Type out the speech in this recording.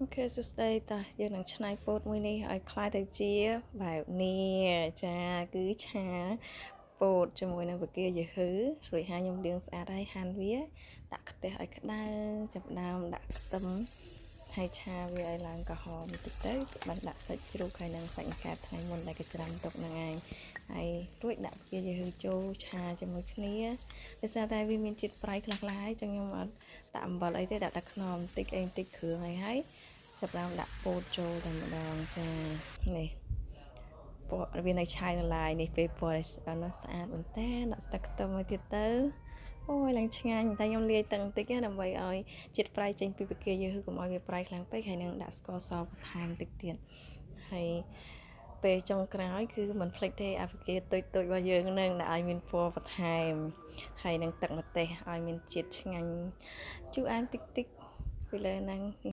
OK សួស្តីតោះយើងនឹងច្នៃពោតមួយនេះឲ្យក្លាយទៅជាបែបនេះចាគឺឆាពោតជាមួយនឹងបង្គាយឺហឺរួចហើយខ្ញុំលាងស្អាតហើយហាន់វាដាក់ខ្ទះឲ្យក្តៅចាប់ដើមដាក់ខ្ទឹមហើយឆាវាឲ្យឡើងក្រហមបន្តិចទៅបានដាក់សាច់ជ្រូកហើយនិងសាច់អង្កែបថ្ងៃមុនដែលកច្រាំទុកហ្នឹងឯងហើយរួចដាក់បង្គាយឺហឺចូលឆាជាមួយគ្នាដោយសារតែវាមានជាតិប្រៃខ្លះៗហើយចឹងខ្ញុំអត់ដាក់អំបិលអីទេដាក់តែខ្នុរបន្តិចអីបន្តិចគ្រឿងអីហើយចាប់ដើមដាក់ពោតចូលតែម្ដងចានេះពណ៌វានៅឆាយនៅឡាយនេះពេលពណ៌ស្អាតស្អាតមែនតើដាក់ស្លឹកខ្ទឹមឲ្យទៀតទៅអូយឡើងឆ្ងាញ់តែខ្ញុំលាយទឹកបន្តិចដើម្បីឲ្យជាតិប្រៃចេញពីបង្គាយឺហឺកុំឲ្យវាប្រៃខ្លាំងពេកហើយនឹងដាក់ស្ករសបន្ថែមតិចទៀតហើយពេលចុងក្រោយគឺមិនភ្លេចទេអាបង្គាតូចតូចរបស់យើងនឹងដាក់ឲ្យមានពណ៌បន្ថែមហើយនឹងទឹកម្ទេសឲ្យមានជាតិឆ្ងាញ់ជូរអែមតិចតិចពីលើហ្នឹង។